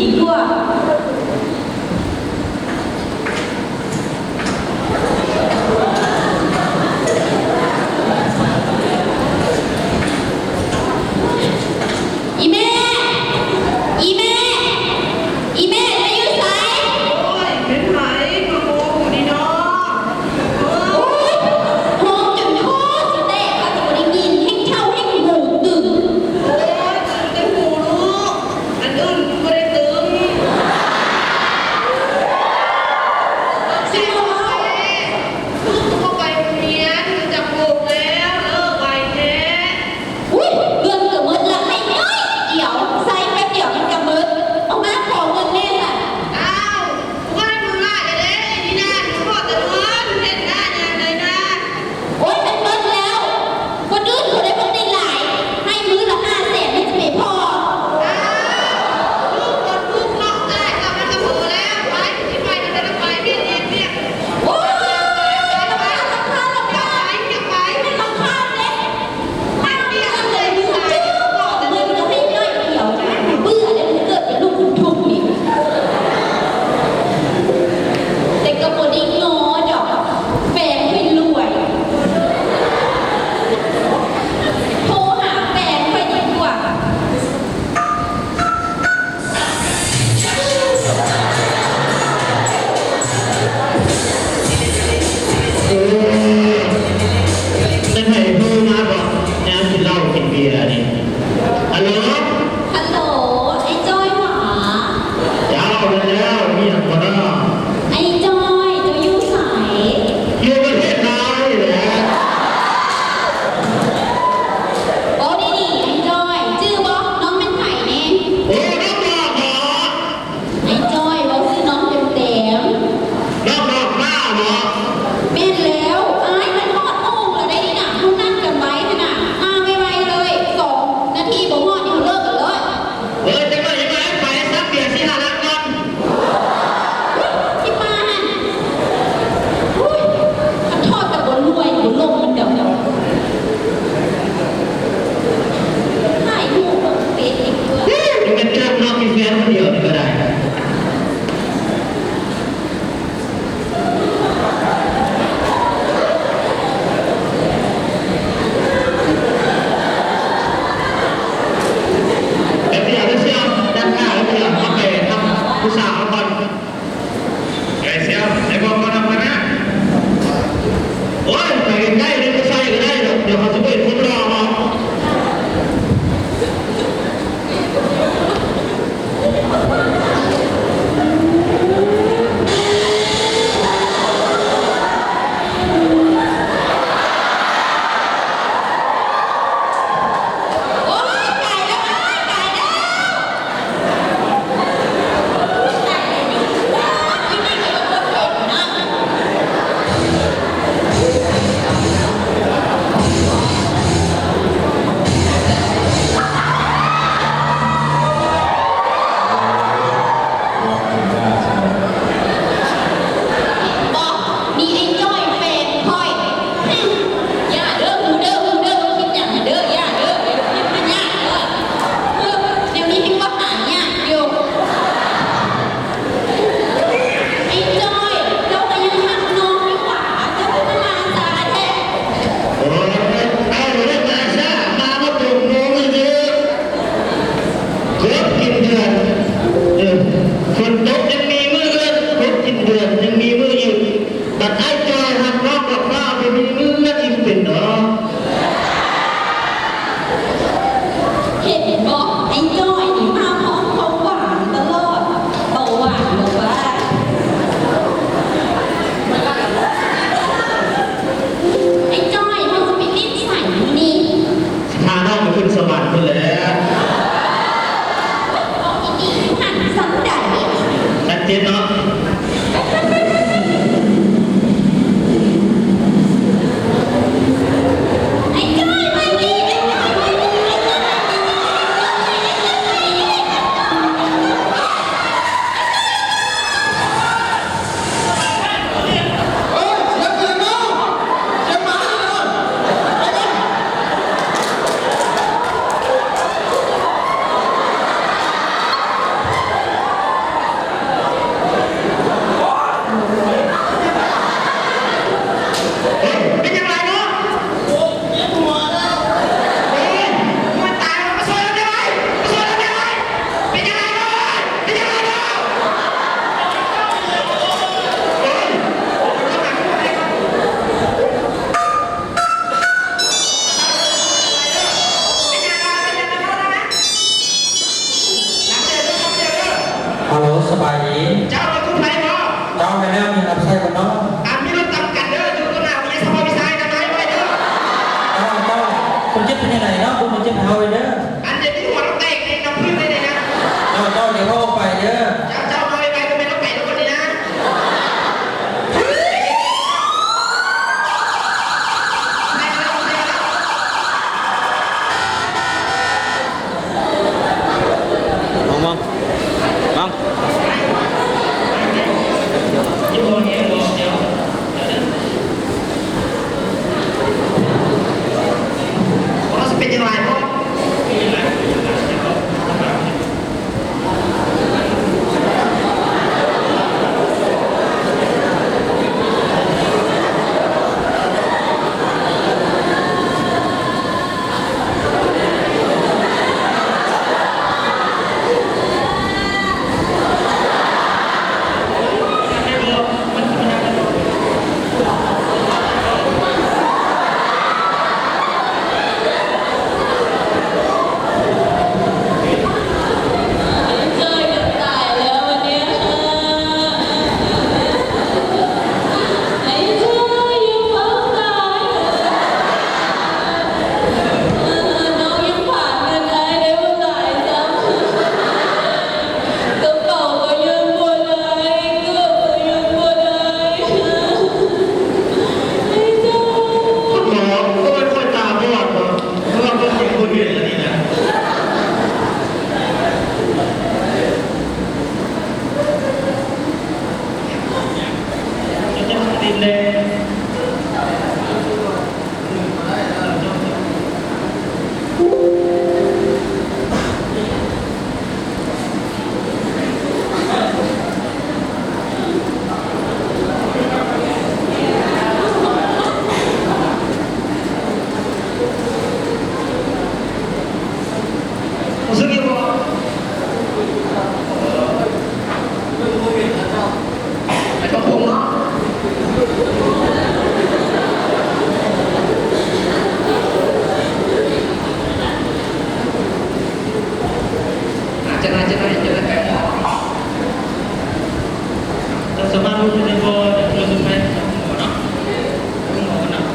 ດີກວ່າ. ອີ່ແມ່ ອີ່ແມ່ ອີ່ແມ່ ເຈົ້າຢູ່ໃສ? ໂອ້ຍ ເປັນໃຜມາໂມກູນີ້ເນາະ? ໂອ້ຍ ຮ້ອງຈົນຄໍຊິແຕກ ຂ້ອຍກໍບໍ່ໄດ້ຍິນ ແຮ່ງເຖົ້າແຮ່ງຫູຕຶງ. ໂອ້ຍ ຕຶງແຕ່ຫູລູກ ອັນອື່ນບໍ່ໄດ້ຕຶງ. ຊິບອກ ລູກກໍບໍ່ໄປໂຮງຮຽນ ມັນຈັກໂມງແລ້ວ ເລີກໄວແທ້. ອຸ້ຍ ເງິນກໍໝົດລະ ໃຫ້ໜ້ອຍດຽວ ໃຊ້ແປັບດຽວມັນກໍໝົດ. ເອົາມາ ຂໍເງິນແດ່ລະ. ອ້າວ ບໍ່ໃຫ້ມື້ຫຼາຍແທ້ເດ້ ອີ່ນີ້ນະ ພໍແຕ່ເງິນ ເຮັດໜ້າຍາມໃດນະ? ໂອ້ຍ ມັນໝົດແລ້ວ ຄົນອື່ນເຂົາໄດ້ໝົດໄດ້ຫຼາຍ ໃຫ້ມື້ລະຫ້າແສນ ມັນຊິໄປພໍ? ອ້າວ ລູກຄົນ ລູກນອກຈ່າຍ ກໍມັນກໍພໍແລ້ວ ໄປ ຊິໄປກໍໄປ ໄປ ວຽກ ວຽກ ວຽກ. ໂອ້ຍ ລຳຄານ ລຳຄານ ລຳຄານ ຢາກໄປ ຢາກໄປ ມັນລຳຄານເດ້. ມັນກໍໃຫ້ໜ້ອຍດຽວ ເບິ່ງແລ້ວມັນເກີດເປັນລູກຄຸນທຸກນີ້ ແຕ່ກໍບໍ່ໄດ້ງໍດອກ ແຟນຂ້ອຍລວຍ ໂທຫາແຟນຂ້ອຍດີກວ່າ. ເອີ ແມ່ນໃຜໂທມາບໍ? ແນວກິນເຫຼົ້າກິນເບຍນີ້. ຮັລໂຫຼ ຮັລໂຫຼ ອ້າຍຈ້ອຍຫວາ? ເຈົ້າ ແມ່ນແລ້ວ ມີຫຍັງບໍ່ນໍ? ອ້າຍຈ້ອຍ ເຈົ້າຢູ່ໃສ? ຢູ່ປະເທດລາວນີ້ແຫຼະ. ເວົ້າດີໆ ອ້າຍຈ້ອຍ ຈື່ບໍ່ ນ້ອງແມ່ນໃຜແດ່? ໂອ້ ນ້ອງບອກເນາະ. ໄອ້ຈ້ອຍ ເວົ້າຊື່ນ້ອງເຕັມໆ. ນ້ອງບອກມາເນາະ. ແມ່ນແລ້ວ ອ້າຍ ມັນຮອດໂມງແລ້ວເດ້ນີ້ນະ ເຮົານັດກັນໄວ້ຫັ້ນນະ ມາໄວໆເລີຍ ສອງນາທີບໍ່ຮອດນີ້ເຮົາເລີກກັນເລີຍ. ເອີ ຈັກໜ້ອຍ ຈັກໜ້ອຍ ໄປ ສັກເບຍສີ່ຫ້າລັກກ່ອນ. ຊິມາຫັ້ນ ໂອ້ຍ ຄັນທອດແຕ່ບໍ່ລວຍ ບໍ່ລົງນຳດອກ. ຖ່າຍຮູບລົງເຟສອີກເທື່ອ. ເອີ ມັນເປັນເລື່ອງນອກມີແຟນຄົນດຽວນີ້ກໍໄດ້. ເອີ ດຽວ ດຽວ ດຽວ ເຮົາໄປນຳຜູ້ສາວເຮົາກ່ອນ. ໄປຊຽວ ໄປບອກກ່ອນນຳຄະນະ. ໂອ້ຍ ໄປໃກ້ໆ ເດີ ບໍ່ໃສ່ກໍໄດ້ດອກ ດຽວເຂົາຊິບໍ່ເຫັນຄົນຫຼໍ່ເຮົາ. ໂອ້ຍ ຕາຍແລ້ວ ຕາຍແລ້ວ. ບອກ ນີ້ໄອ້ຈ້ອຍແຟນຂ້ອຍ. ຢ່າເດີ ຮູ້ເດີ ຮູ້ເດີ ວ່າຄິດຫຍັງເດີ ຢ່າເດີ ເປັນຍາກເດີ. ເອີ ແນວນີ້ແຮ່ງວ່າຫາຍາກຢູ່. ໄອ້ຈ້ອຍ ເຈົ້າກໍຍັງຮັກນ້ອງຢູ່ຫວາ? ເຈົ້າຄືມາຊ້າແທ້? ໂອ້ຍ ເອົາ ບໍ່ໄດ້ມາຊ້າ ມາບໍ່ຕົງໂມງຊື່ໆ. ຄົບກິນເດືອນ ເອີ ຝົນຕົກຍັງມີມື້ອື່ນ ຄົບກິນເດືອນຍັງມີມື້ອີກ. ບັດອ້າຍຈ່ອຍຮັກນ້ອງດອກຟ້າວ ບໍ່ມີມື້ເຮືອນອີກເປັນດອກ. ເຫັນບໍ່ ໄອ້ຈ້ອຍນີ້ມາພ້ອມຄວາມຫວານຕະຫຼອດ ເບົາຫວານບໍ່ວ່າ. ໄອ້ຈ້ອຍ ເຮົາຊິໄປຫຼິ້ນໃສມື້ນີ້? ຊິພານ້ອງໄປຂຶ້ນສະຫວັນພຸ້ນແຫຼະ. ເວົ້າດີໆ ຢູ່ຫັ້ນຊັ້ນໃດ? ຊັ້ນເຈັດເນາະ. ຮັລໂຫຼ ສະບາຍດີ. ເຈົ້າເປັນກູ້ໄພບໍ? ເຈົ້າ ແມ່ນແລ້ວ ມີຮັບໃຊ້ບໍ່ເນາະ? ອ່າ ມີລົດຕຳກັນເດີ ຢູ່ຕໍ່ໜ້າວິທະຍາສະເພາະວິຊາ ນຳໄປໄວ້ເດີ. ເຈົ້າ ເຈົ້າ ຄົນເຈັບເປັນຈັ່ງໃດເນາະ? ຄົນເຈັບໃຫ້ເຮົາໄວ້ເດີ. ອັນດຽວນີ້ຫົວເຮົາແຕກເອງນຳພື້ນເລີຍນີ້ນະ. ເຈົ້າ ເຈົ້າ ດຽວເຮົາເອົາໄປເດີ. ເຈົ້າ ເຈົ້າ ເອົາໄປ ເອົາໄປ ເອົາໄປ ເອົາໄປນີ້ນະ. ມອງ ມອງ ມອງ. ຮູ້ສຶກຢູ່ບໍ່? ເອີ ໄປຕົກລົງເນາະ. ອ່າ ຈັກໜ້ອຍ ຈັກໜ້ອຍ ຈັກໜ້ອຍ ເຈົ້າສາມາດລຸກໄດ້ບໍ່? ເຈົ້າເລີຍໄປຫາໝໍເນາະ ໄປຫາໝໍກັນເນາະ.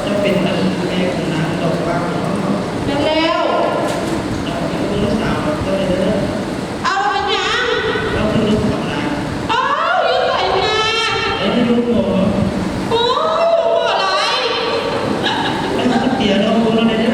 ເຈົ້າເປັນອັນແມ່ຂອງນາງດອກບານບໍ່? ແມ່ນແລ້ວ. ເຈົ້າເປັນລູກສາວເຈົ້າເດີ. ເອົາ ເປັນຫຍັງ? ເຈົ້າຄືລູກຂອງນາງ. ອ້າວ ຢູ່ໃສນາງ? ເອີ ຢູ່ໂຮງໝໍ. ໂອ້ຍ ໂຮງໝໍຫຼາຍ. ໄປຫາເຂົາເຕີຍເນາະ ໂຮງໝໍແດ່ເດີ.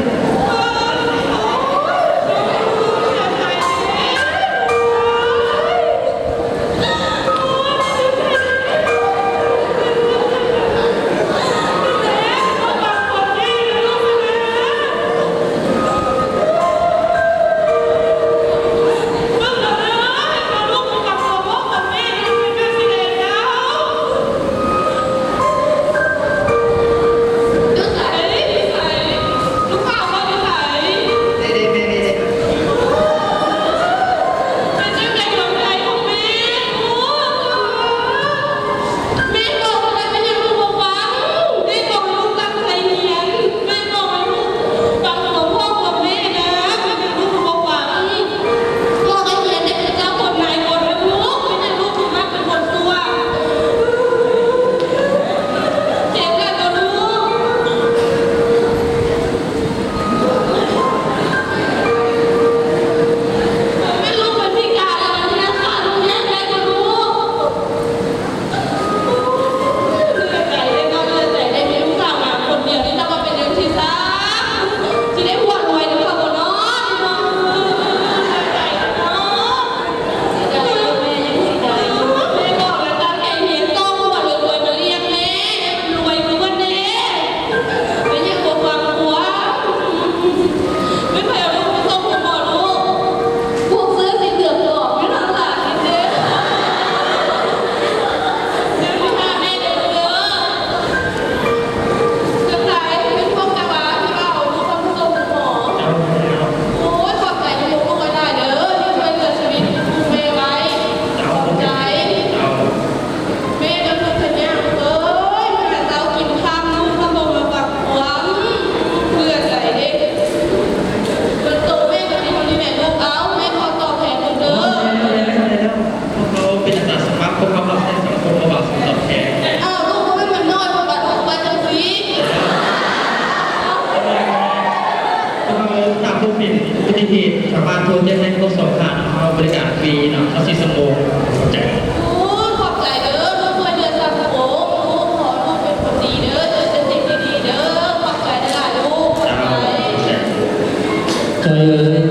ເອີຍ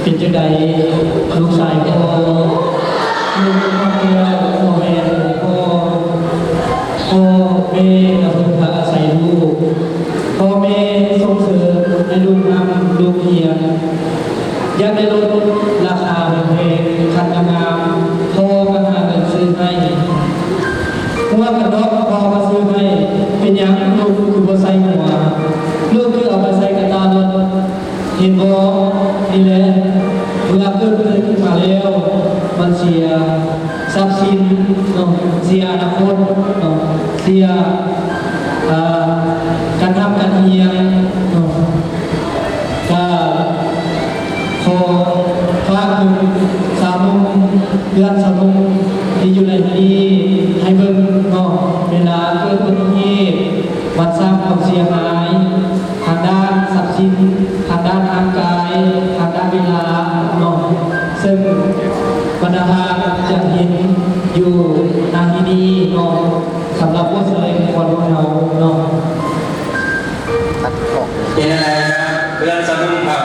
ເປັນຈັ່ງໃດລູກຊາຍພໍ່? ລູກຮອດແລ້ວ ພໍ່ແມ່ນຂອງພໍ່. ພໍ່ແມ່ກໍເພິ່ງພາອາໄສລູກ. ພໍ່ແມ່ສົ່ງເສີມໃຫ້ລູກຮ່ຳລູກຮຽນ. ຢາກໄດ້ລົດລາຄາແພງໆ ຄັນງາມໆ ພໍ່ກໍຫາເງິນຊື້ໃຫ້. ຫົວກັນເນາະ ພໍ່ກໍຊື້ໃຫ້. ເປັນຫຍັງລູກຄືບໍ່ໃສ່ຫົວ? ລູກຄືເອົາໄປໃສ່ກະຕ່າລົດ? ເຫັນບໍ່? ນີ້ແຫຼະ ເມື່ອເກີດເລື່ອງຂຶ້ນມາແລ້ວ ມັນເສຍຊັບສິນເນາະ, ເສຍອະນາຄົດເນາະ, ເສຍ ອ່າ ການຮ່ຳການຮຽນເນາະ. ກໍຂໍຝາກເຖິງຊາວໜຸ່ມ ເພື່ອນຊາວໜຸ່ມທີ່ຢູ່ໃນທີ່ນີ້ ໃຫ້ເບິ່ງເນາະ ເວລາເກີດອຸບັດຕິເຫດ ມັນສ້າງຄວາມເສຍຫາຍ ທາງດ້ານຊັບສິນ, ທາງດ້ານຮ່າງກາຍ, ທາງດ້ານເວລາເນາະ, ເຊິ່ງບັນດາທ່ານຈະເຫັນຢູ່ໜ້າທີ່ນີ້ເນາະ, ສຳລັບບົດສະແດງຂອງພວກເຮົາເນາະ. ຕັດອອກ. ເປັນຈັ່ງໃດເນາະ ເພື່ອນສະໜຸ່ມເຮົາ?